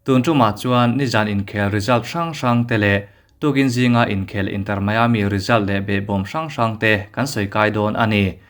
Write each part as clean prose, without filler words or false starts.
Tun tumah chuan nizan inkhel result hrang hrang te leh tukin zinga inkhel Inter Miami result leh behbawm hrang hrang te kan sawi kai dawn a ni.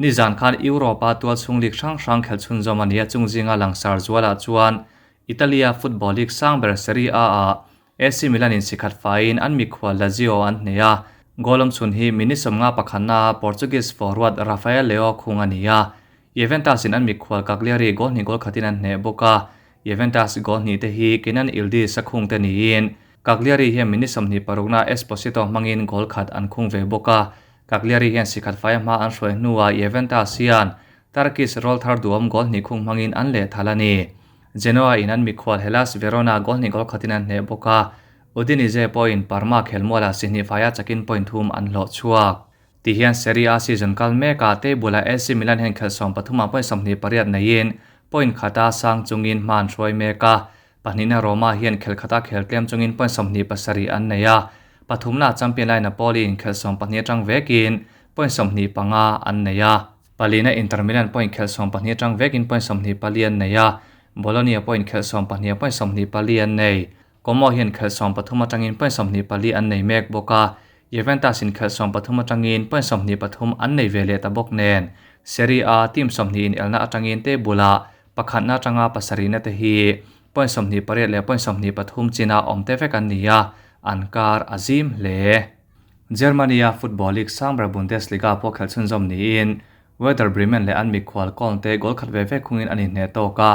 Nizan khan Europe-a tualchhung league hrang hrang khelh chhunzawm a ni a, chung zinga langsar zualah chuan Italy-a football league sang ber Serie A-ah AC Milan in sikhat faiin an mikhual Lazio an hneh a, goal awm chhun hi minute 50 pakhatnaa Portuguese forward Rafael Leao khung a ni a. Juventus in an mikhual Cagliari goal hnih goal khatin an hneh bawk a, Juventus goal hnih te hi Kenan Yildiz a khung te niin Cagliari hian minute 26na Esposito hmangin goal khat an khung ve bawk a. Cagliari hian sikhat faia hma an hruai hnuah Juventus hian Turkish rawlthar duhawm goal hnih khung hmangin an lehthal a ni. Genoa in an mikhual Hellas Verona goal hnih goal khatin an hneh bawk a, Udinese pawhin Parma khelmualah si hnih faia chakin point thum an hlawh chhuak. Ti hian Serie A season kal mekah table-ah AC Milan hian khelh 13 ah point 28 neiin point khata sang chungin hma an hruai mek a, pahnihna Roma hian khelh khata khel tlem chungin point 27 an nei a, pathumna champion lai Napoli in khelh 12 atang vekin point 25 an nei a. Palina Inter Milan point khelh 12 atang vekin point 24 an nei a, Bologna point khelh 12 point 24 an nei. Como hian khelh 13 atangin point 24 an nei mek bawk a, Juventus in khelh 13 atangin point 23 an nei ve leh ta bawk nen. Serie A team 20 in elna atangin table-ah pakhatna atanga pasarihna te hi point 28 leh point 23 china awm te vek an ni a, an kar a zim hle. Germany-a football league sangber Bundesliga pawh khelh chhunzawm niin Werder Bremen leh an mikhual Köln te goal khat ve ve khungin an inhneh tawk a.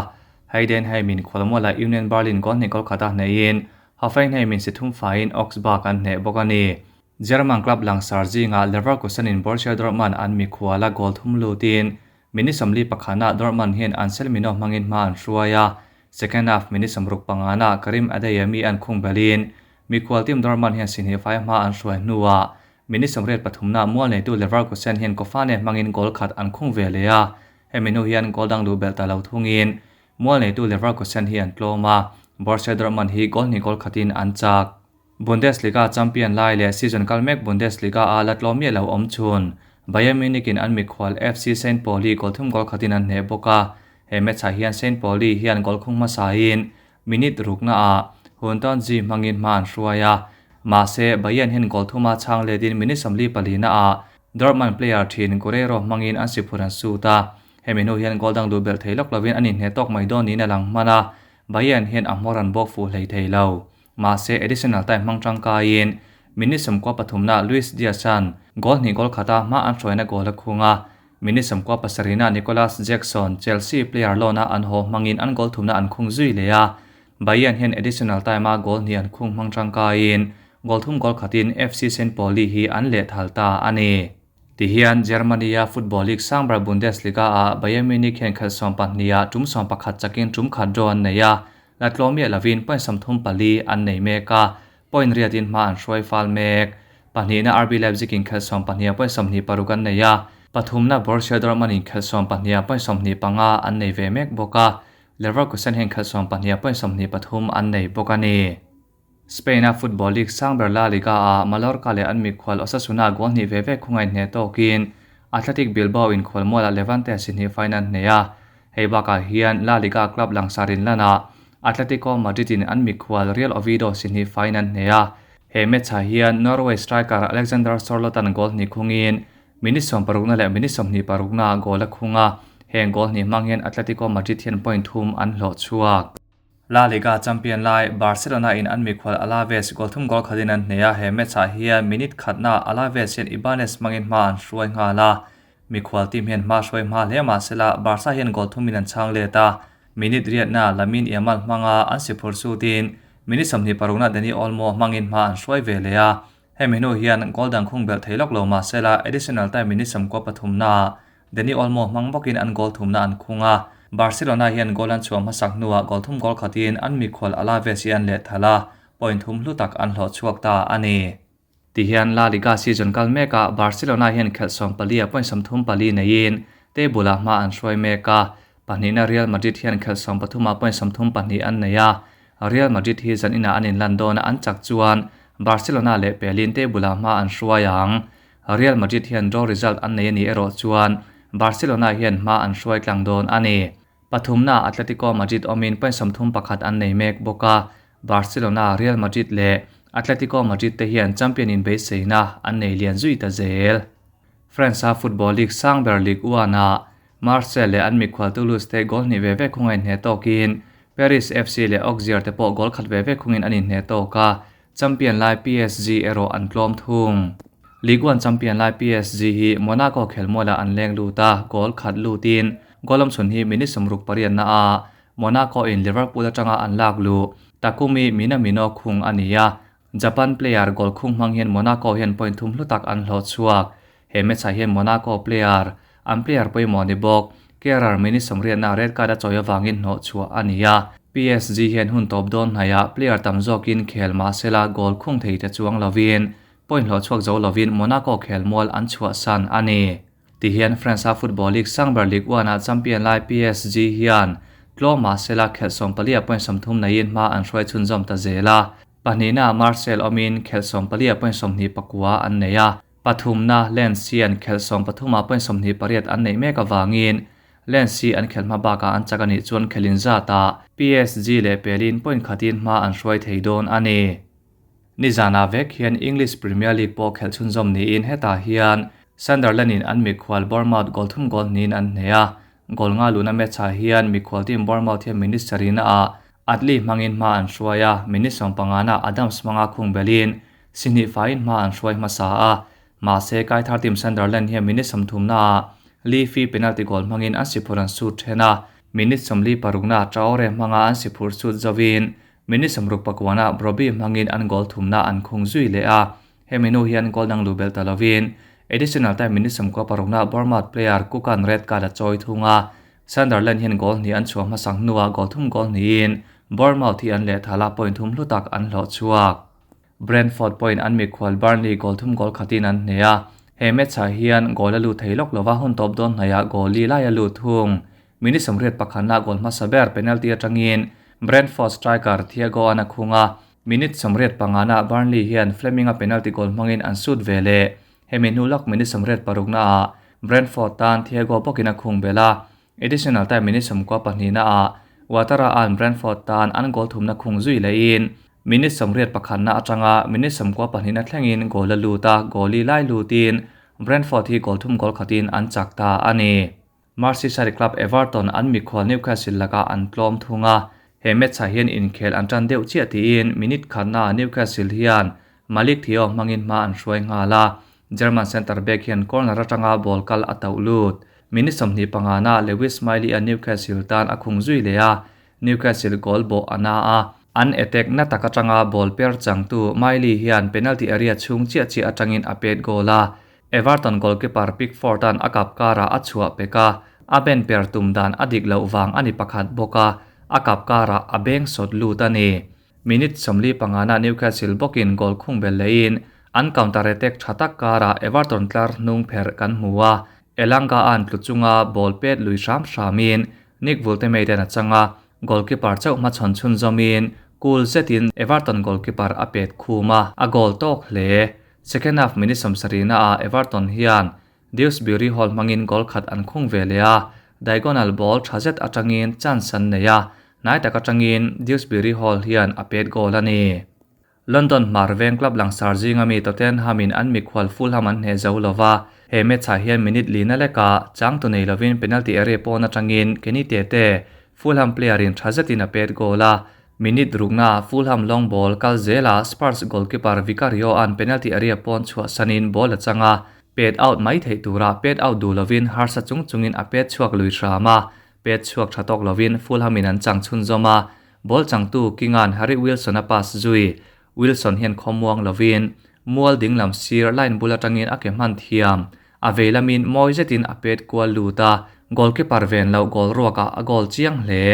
Heidenheim in khualmualah Union Berlin goal hnih goal khata hnehin Hoffenheim in si thum faiin Augsburg an hneh bawk a ni. German club langsar zingah Leverkusen in Borussia Dortmund an mikhuala goal thum lutin minute 41ah Dortmund hian Anselmino hmangin hma an hruai a, second half minute 65ah Karim Adeyemi an khung belin mikhual team Dortmund hian si hnih fai hma an hruai hnuah minute 83na mual neitu Leverkusen hian Kofane hmangin goal khat an khung ve leh a, hemi hnu hian goal dang duh belh ta lo thungin mual neitu Leverkusen hi an tlawm a, Borussia Dortmund hi goal hnih goal khatin an chak. Bundesliga champion lai leh season kal mek Bundesliga a la tlawm miah lo awm chhun Bayern Munich in an mikhual FC St Pauli goal thum goal khatin an hneh bawk a, he match ah hian St Pauli hian goal khung hmasain minute rukna ah Hunton Ji hmangin hma an hruai a, mahse Bayern hian goal thuma chhang letin minute 44 na ah Dortmund player thin Guerreiro hmangin an siphur an sut a, hemi hnu hian goal dang duh belh thei lawk lovin an inhneh tawk mai dawn niin a lang hman a, Bayern hian a hmawr an bawk fuh hlei thei lo. Mahse additional time hmang tangkaiin minute 13na Luis Diaz-an goal hnih goal khata hma an hruaina goal a khung a, minute 17na Nicolas Jackson Chelsea player loan-a an haw hmangin an goal thumna an khung zui leh a, Bayern hian additional time-a goal hnih an khung hmang tangkaiin goal thum goal khatin FC St Pauli hi an lehthal ta a ni. Ti hian Germany-a football league sangber Bundesliga-ah Bayern Munich hian khelh 12 ah tum 11 chakin tum khat draw an nei a, la tlawm miah lovin point 34 an nei mek a, point riatin hma an hruai fal mek. Pahnihna RB Leipzig in khelh 12 ah point 26 an nei a, pathumna Borussia Dortmund in khelh 12 ah point 25 an nei ve mek bawk a, Leverkusen hian khelh 12 ah point 23 an nei bawk a ni. Spain-a football league sangber La Liga-ah Mallorca leh an mikhual Osasuna goal hnih ve ve khunga inhneh tawkin Athletic Bilbao inkhual mualah Levante si hnih fain an hneh a, hei bakah hian La Liga club langsar inlanah Atletico Madrid in an mikhual Real Oviedo si hnih fain an hneh a, he match-ah hian Norway striker Alexander Sorloth an goal hnih khungin minute 60na leh minute 26na goal a khung a, heng goal hnih hmang hian Atletico Madrid hian point thum an hlawh chhuak. La Liga champion lai Barcelona in an mikhual Alaves goal thum goal khatin an hneh a, he match-ah hian minute khatna Alaves hian Ibanez hmangin hma an hruai nghal a, mikhual team hian hma hruai hma hle mahsela Barca hian goal thumin an chhang let a, minute riatna Lamine Yamal hmanga an siphur sutin minute 26na Dani Olmo hmangin hma an hruai ve leh a, hemi hnu hian goal dang khung belh thei lawk lo mahsela additional time minute 13na Dani Olmo hmang bawkin an goal thumna an khung a, Barcelona hian goal an chhuah hmasak hnuah goal thum goal khatin an mikhual Alaves hi an lehthal a, point thum hlu tak an hlawh chhuak ta a ni. Ti hian La Liga season kal mekah Barcelona hian khelh 14 ah point 34 neiin table-ah hma an hruai mek a, pahnihna Real Madrid hian khelh 13 ah point 32 an nei a, Real Madrid hi zan inah an inlan dawn a an chak chuan Barcelona leh pelin table-ah hma an hruai ang. Real Madrid hian draw result an nei a ni erawh chuan Barcelona hian hma an hruai tlang dawn a ni. Pathumnaah Atletico Madrid awmin point 31 an nei mek bawk a, Barcelona, Real Madrid leh Atletico Madrid te hian champion inbeiseina an nei lian zui ta zel. France-a football league sang ber Ligue 1-ah Marseille leh an mikhual Toulouse te goal hnih ve ve khunga inhneh tawkin Paris FC leh Auxerre te pawh goal khat ve ve khungin an inhneh tawk a, champion lai PSG erawh an tlawm thung. Ligue 1 champion lai PSG hi Monaco khelmualah an leng lut a, goal khat lutin goal awmchhun hi minute 68 ah Monaco in Liverpool atanga an lak luh Takumi Minamino khung a ni a, Japan player goal khung hmang hian Monaco hian point thum hlu tak an hlawh chhuak. He match ah hian Monaco player, an player pawimawh ni bawk, Kehrer minute 80 ah red card a chawi avangin hnawh chhuah a ni a. PSG hian hun tawp dawn hnaiah player tam zawkin khel mahsela goal khung thei te chuang lovin point hlawh chhuak zo lovin Monaco khelmual an chhuahsan a ni. Tihian France-a football league sangber Ligue 1-ah champion lai PSG hian tlawm mahsela khelh 14 ah point 30 neiin hma an hruai chhunzawm ta zel a. Pahnihnaah Marseille awmin khelh 14 ah point 29 an nei a. Pathumna Lens hian khelh 13 ah point 28 an neih mek avangin Lens hi an khelh hma bakah an chak a nih chuan khelh inzatah PSG leh pelin point khatin hma an hruai thei dawn a ni. Nizanah vek hian English Premier League pawh khelh chhunzawm niin hetah hian Sunderland in an mikhual Bournemouth goal thum goal hnihin an hneh a, goal nga luhna match ah hian mikhual team Bournemouth hian minute sarihna ah Adli hmangin hma an hruai a, minute 15 ah Adams hmanga khung belhin si hnih faiin hma an hruai hmasa a, mahse Kaithar team Sunderland hian minute 30 na ah Lee Fee penalty goal hmangin an si phur an sut then a, minute 46 ah Traore hmanga an si phur sut zovin Minute 69 Brobbey hmangin an goal thumna an khung zui leh a, hemi hnu hian goal dang luh belh ta lovin additional time minute 96 Bournemouth player Cook-a'n red card a chawi thung a, Sunderland hian goal hnih an chhuah hmasak hnuah goal thum goal hnihin Bournemouth hi an lehthal a, point thum hlu tak an hlawh chhuak. Brentford pawhin an mikhual Burnley goal thum goal khatin an hneh a, he match-ah hian goal a lut thei lawk lova hun tawp dawn hnaiah goal li lai a lut thung. Minute 81 goal hmasa ber penalty atangin Brentford striker Thiago an a khung a, minute 85 Burnley hian Fleming-a penalty goal hmangin an sut ve leh. Hemi hnu lawk minute 86 Brentford tan Thiago bawkin a khung belh a, additional time minute 92 Ouattara an Brentford tan an goal thumna khung zui lehin minute 81 atanga minute 92 thlengin goal a lut a, goal li lai lutin Brentford hi goal thum goal khatin an chak ta a ni. Merseyside club Everton an mikhual Newcastle lakah an tlawm thung a, he match ah hian inkhel an tan deuh chiah tiin minute khatnaah Newcastle hian Malick Thiaw hmangin hma an hruai nghal a, German centre back hian corner atanga ball kal a tauh lut. Minute 25 Lewis Miley-a Newcastle tan a khung zui leh a, Newcastle goal bawh a na a, an attack na tak atanga ball per changtu Miley hian penalty area chhung chiah chiah atangin a pet goal a, Everton goalkeeper Pickford-a'n a kap karah a chhuah pek a, a ben per tum dan a dik loh vang a ni pakhat bawk a, a kap karah a beng sawt lut a ni. Minute 45 Newcastle bawkin goal khung bel lehin an counter attack tha tak karah Everton tlar hnung pherh kan hmu a, Elanga-a'n tlu chunga ball pet lui hram hramin Nick Woltemade-a'n a chang a, goalkeeper chauh hmachhawn chhunzawmin cool zetin Everton goalkeeper a pet khum a, a goal tawk hle. Second half minute 70 ah Everton hian Dewsbury Hall hmangin goal khat an khung ve leh a, diagonal ball tha zet atangin chance an nei a, hnai tak atangin Dewsbury Hall hian a pet goal a ni. London hmar veng club langsar zinga mi Tottenham in an mikhual Fulham an hneh zo lova, he match ah hian minute lina leka changtu nei lovin penalty area pawn atangin Kenny Tete, Fulham player in tha zetin a pet goal a, Minute rukna Fulham long ball kal zela Spurs goalkeeper Vicario an penalty area pawn chhuah sanin ball a chang a, pet out mai theih tura pet out duh lovin harsa chung chungin a pet chhuak lui hram a, pet chhuak tha tawk lovin Fulham in an chang chhunzawm a, ball changtu King-a'n Harry Wilson a pass zui. Wilson hian khawmuang lovin mual dinglam sir line bul atangin a ke hman thiam, a vei lamin mawi zetin a pet kual lut a, goalkeeper ven loh goal ruakah a goal chiang hle.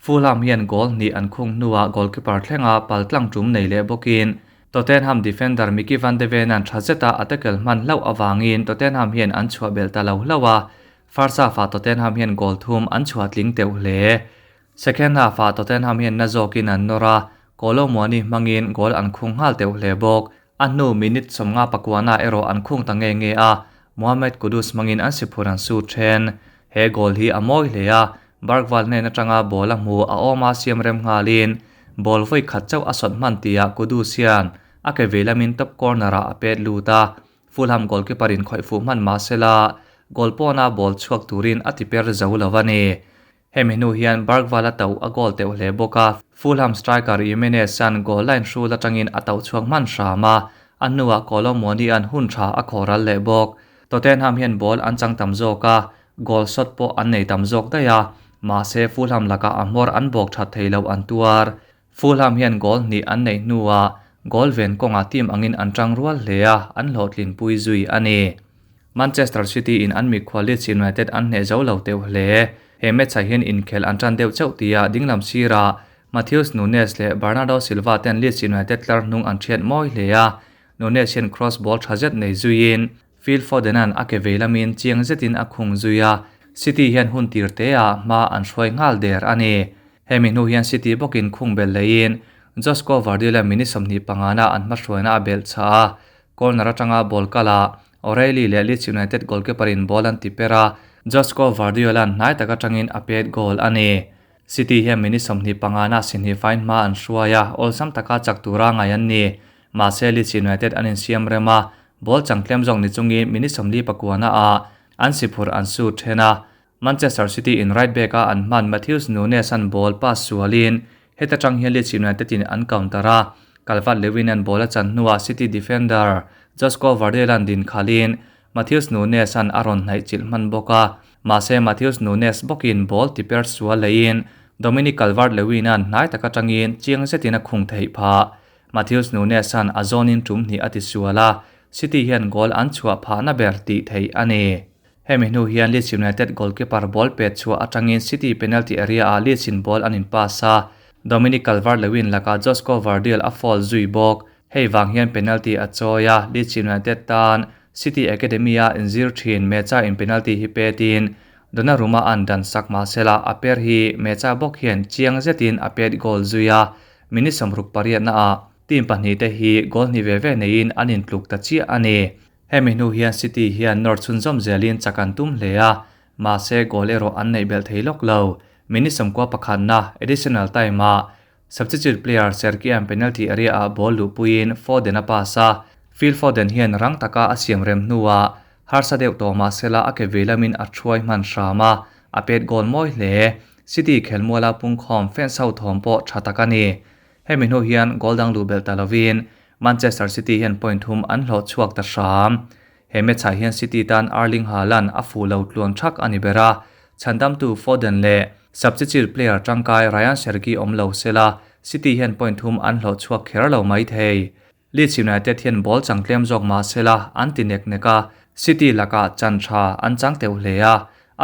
Fulham hian goal hnih an khung hnuah goalkeeper thlenga pal tlang tum nei leh bawkin Tottenham defender Micky van de Ven-a'n tha zeta a tackle hman hlauh avangin Tottenham hian an chhuah belh ta lo hlauh a, first half-ah Tottenham hian goal thum an chhuah tling teuh hle. Second half-ah Tottenham hian na zawkin an nawr a, Kolo Muani hmangin goal an khung nghal teuh hle bawk. A hnu minute 59 erawh an khung ta nge nge a, Mohamed Kudus hmangin an si phur an su then. He goal hi a mawi hle a, Bergvall hnen atanga ball a hmu a awm a siam rem nghalin ball vawi khat chauh a sawt hman tihah Kudus hian a ke vei lamin top corner ah a pet lut a, Fulham goalkeeper in khawih fuh hman mah sela goal pawna ball chhuak turin a ti per zo lo a ni. Hemi hnu hian Bergvall a tauh a goal teuh hle bawk a, Fulham striker Jimenez-a'n goal line hrul atangin a tauh chhuak hman hram a, a hnuah Kolo Muani-a'n hun tha a khawhral leh bawk. Tottenham hian ball an chang tam zawk a, goal shot pawh an nei tam zawk daih a, mahse Fulham lakah a hmawr an bawk that thei loh an tuar. Fulham hian goal hnih an neih hnuah goal ven kawngah team angin an tang rual hle a, an hlawhtlinpui zui a ni. Manchester City in an mikhual Leeds United an hneh zo lo teuh hle. He match-ah hian inkhel an tan deuh chauh tia dinglam sirah Matheus Nunes leh Bernardo Silva ten Leeds United tlar hnung an thiat mawi hle a, Nunes hian cross ball tha zet nei zuiin Phil Foden-a'n a ke vei lamin chiang zetin a khung zui a, City hian hun tir teah hma an hruai nghal der a ni. Hemi hnu hian City bawkin khung belh leiin Josko Gvardiol-a minute 25 na an hmahruaina a belh chah a, corner atanga ball kalah O'Reilly leh Leeds United goalkeeper-in ball an ti per a, Josko Gvardiol-a'n hnai tak atangin a pet goal a ni. City hian minute 25 na sihnih faiin hma an hruai a, awlsam taka chak tura ngai an ni. Mahse Leeds United an insiam rem a, ball chang tlem zawk ni chungin minute 49 ah an si phurh an su then a. Manchester City in right back a an hman Matheus Nunes an ball pass sualin heta tang hian Leeds United in an counter a, Calvert-Lewin an ball a chan hnuah City defender Josko Gvardiol an din khalhin Matheus Nunes an a rawn hnaih chilh hman bawk a, mahse Matheus Nunes bawkin ball ti per sual leiin Dominic Calvert-Lewin an hnai tak atangin chiang zetin a khung theih phah. Matheus Nunes an a zawnin tum hnih a ti sual a, City hian goal an chhuah phahna ber tih theih a ni. Hemi hnu hian Leeds United goalkeeper ball pet chhuah atangin City penalty area ah Leeds in ball an in pass a, Dominic Calvert-Lewin lakah Josko Gvardiol a foul zui bawk. Hei vang hian penalty a chawi a, Leeds United tan City Academy a inzir thin Mecha in penalty hi petin Donnarumma an dan sak mahsela a per hi Mecha bawk hian chiang zetin a pet goal zui a, minute 68 na ah team pahnih te hi goal hnih ve ve neiin an intluk ta chiah a ni. Hemi hnu hian City hian nawr chhunzawm zelin chak an tum hle a, mahse goal erawh an neih belh thei lawk lo. Minute 91 na additional time ah substitute player Cherki-a'n penalty area ah ball luhpuiin Foden a pass a, Phil Foden hian rang taka a siam rem hnuah harsa deuh tawh mahsela a ke vei lamin a thuai hman hram a, a pet goal mawi hle. City khelmuala pungkhawm fans ho thawm pawh tha tak a ni. Hemi hnu hian goal dang luh belh ta lovin Manchester City hian point thum an hlawh chhuak ta hram. He match-ah hian City tan Erling Haaland a fuh lo tluan thak a ni ber a, chhandamtu Foden leh substitute player tangkai Rayan Cherki awm lo sela City hian point thum an hlawh chhuak kher lo mai thei. Leeds United hian ball chang tlem zawk mah sela an ti nek nek a, City lakah chan tha an chang teuh hle a,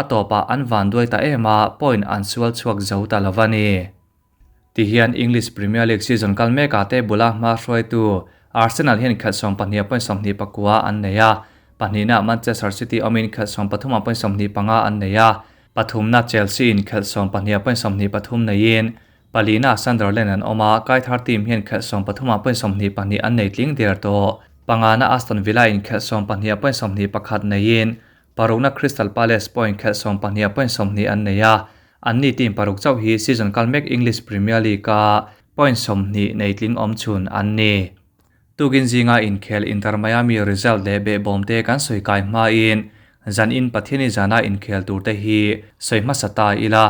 a tawpah an van duai ta em a, point an sual chhuak zo ta lo a ni. Tihian English Premier League season kal mekah te bula hma hruaitu Arsenal hian khelh 22.29 an nei a, pahnihna Manchester City awmin khelh 13.25 an nei a, pathumna Chelsea in khelh 12.23 neiin palina Sunderland an awm a, kaithar team hian khelh 13.22 an nei tling der tawh. Pangana Aston Villa in khelh 12.21 neiin parukna Crystal Palace point khelh 12.20 an nei a, an ni team paruk chauh hi season kal mek English Premier League a point 20 nei tling awm chhun an ni. Tukin zinga inkhel Inter Miami result leh behbawm te kan sawi kai hmain zan in Pathiani zana inkhel tur te hi sawi hmasa ta ila.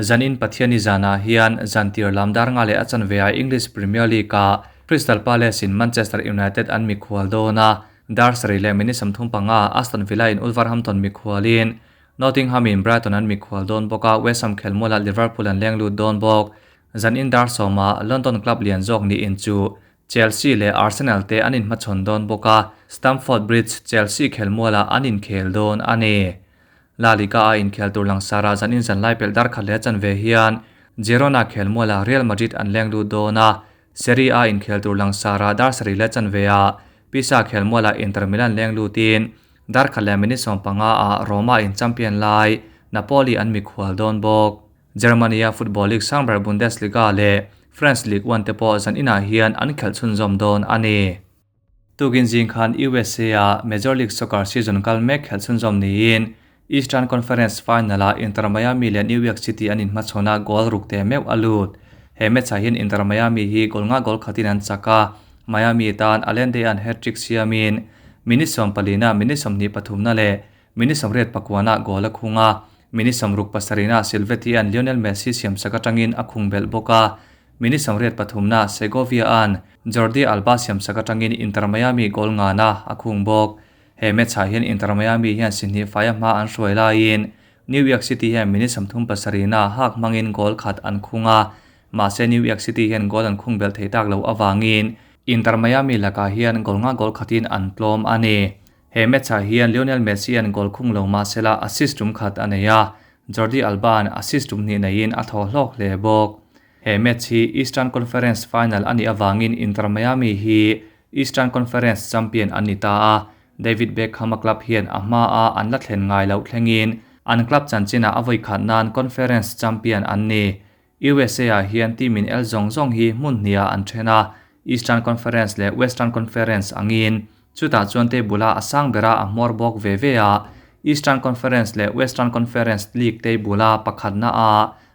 Zan in Pathiani zana hian zan tir lam dar nga leh a chanve a English Premier League a Crystal Palace in Manchester United an mikhual dawna dar sarih leh minute 35 Aston Villa in Wolverhampton mikhualin Nottingham in Brighton an mikhual dawn bawk a, West Ham khelmuala Liverpool an leng lut dawn bawk. Zan in dar sawma London club lian zawk ni in chu Chelsea leh Arsenal te an inhmachhawn dawn bawk a, Stamford Bridge Chelsea khelmuala an inkhel dawn a ni. La Liga a inkhel tur langsara zan in zan lai pelh dar khat leh chanve hian Girona khelmuala Real Madrid an leng lut dawn a, Serie A inkhel tur langsara dar sarih leh chanve a Pisa khelmuala Inter Milan leng lutin dar khat leh minute 15 a Roma in champion lai Napoli an mikhual dawn bawk. Germany a Football League sangber Bundesliga leh France League 1 te pawh zan inah hian an khelh chhunzawm dawn a ni. Tukin zing khan USA a Major League Soccer season kal mek khelh chhunzawm niin. Eastern Conference Final-ah Inter Miami leh New York City an inhmachhawn a, goal ruk teh meuh a lut. He match-ah hian Inter Miami hi goal nga goal khatin an chak a, Miami tan Allende-a'n hat-trick siamin minute 14-na, minute 23-na leh minute 84-na goal a khung a, minute 67-na Silvetti-a'n Lionel Messi siamsak atangin a khung belh bawk a, minute 83-na Segovia-a'n Jordi Alba siamsak atangin Inter Miami goal ngana a khung bawk. He match-ah hian Inter Miami hian si hnih faia hma an hruai laiin New York City hian minute 37-na hak hmangin goal khat an khung a, mahse New York City hian goal an khung belh thei tak loh avangin Inter Miami lakah hian goal nga goal khatin an tlawm a ni. He match-ah hian Lionel Messi-a'n goal khung lo mahsela assist tum khat a nei a, Jordi Alba-a'n assist tum hnih neiin a thaw hlawk hle bawk. He match hi Eastern Conference Final a nih avangin Inter Miami hi Eastern Conference champion an ni ta a, David Beckham-a club hian a hmaa an la thlen ngai loh thlengin an club chanchinah a vawikhat nan Conference champion an ni. USA-ah hian team in el zawng zawng hi hmun hniah an then a, Eastern Conference leh Western Conference angin. Chutah chuan table-a a sang bera a hmawr bawk ve ve a, Eastern Conference leh Western Conference League table-a pakhatna a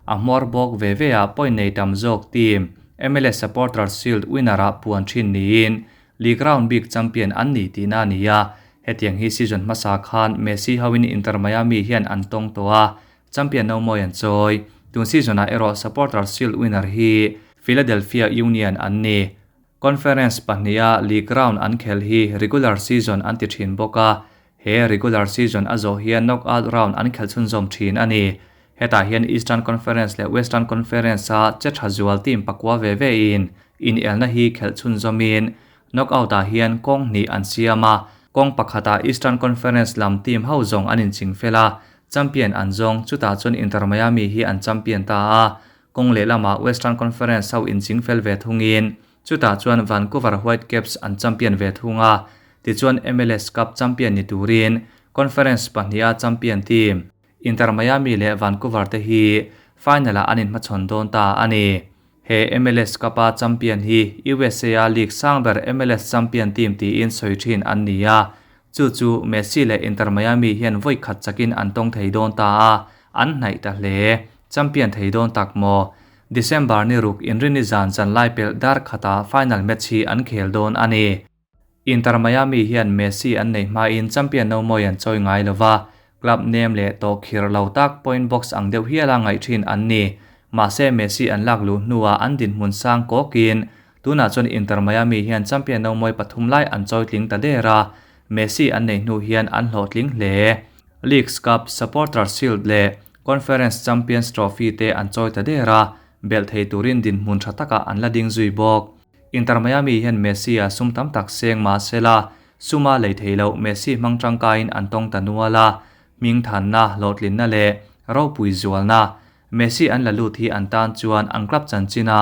a hmawr bawk ve ve a point nei tam zawk team MLS Supporters Shield winner-ah puan thin niin League round bik champion an ni tihna a ni a. Hetiang hi season hmasa khan Messi hoin Inter Miami hian an tawng tawh a, champion no mawi an chawi. Tun season-ah erawh Supporters Shield winner hi Philadelphia Union an ni. Conference pahniha league round an khelh hi regular season an ti thin bawk a, he regular season a zawh hian knockout round an khelh chhunzawm thin a ni. Hetah hian Eastern Conference leh Western Conference-a che tha zual team pakua ve ve in inelna hi khelh chhunzawmin knockout-ah hian kawng hnih an siam a, kawng pakhatah Eastern Conference lam team ho zawng an inching fel a, champion an zawng, chutah chuan Inter Miami hi an champion ta a, Kawng lehlamah Western Conference ho inching fel ve thungin, chutah chuan Vancouver Whitecaps an champion ve thung a, tichuan MLS Cup champion ni turin Conference pahniha champion team Inter Miami leh Vancouver te hi final-ah an inhmachhawn dawn ta a ni. He MLS Cup-a champion hi USA-a league sang ber MLS champion team tiin sawi thin an ni a, chu chu Messi leh Inter Miami hian vawi khat chakin an tawng thei dawn ta a, an hnaih ta hle. Champion thei dawn tak maw? December ni ruk inrini zan zan lai pelh dar khatah final match hi an khel dawn a ni. Inter Miami hian Messi an neih hmain champion no mawi an chawi ngai lo va, club name leh tawh khirh lo tak point box ang deuh hiala ngaih thin an ni. Mahse Messi an lak luh hnuah an dinhmun sang kawkin tunah chuan Inter Miami hian champion no mawi pathum lai an chawi tling ta der a, Messi an neih hnu hian an hlawhtling hle. Leagues Cup, Supporters Shield leh Conference Champions Trophy te an chawi ta der a, belh thei turin dinhmun tha takah an la ding zui bawk. Inter Miami hian Messi-a sum tam tak seng mah sela, suma lei thei loh Messi hmang tangkaiin an tawng ta nual a, hming thanna, hlawhtlinna leh ropui zualna Messi an la lut hi an tan chuan an club chanchina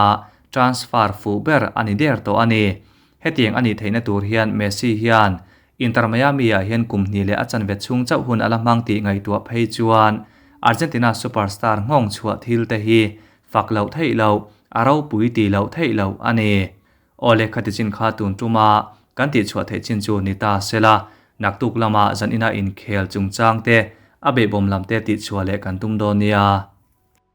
transfer fuh ber a ni der tawh a ni. Hetiang a nih theihna tur hian Messi hian Inter Miami-ah hian kum hnih leh a chanve chhung chauh hun a la hmang tih ngaihtuah phei chuan Argentina superstar nghawng chhuah thil te hi fak loh theih loh, a ropui tih loh theih loh a ni. Aw lehkha tichin kha tun tuma kan tihchhuah theih chin chu ni ta sela, naktuk lama zanina inkhel chungchang te, a behbawm lam te tihchhuah leh kan tum dawn nia.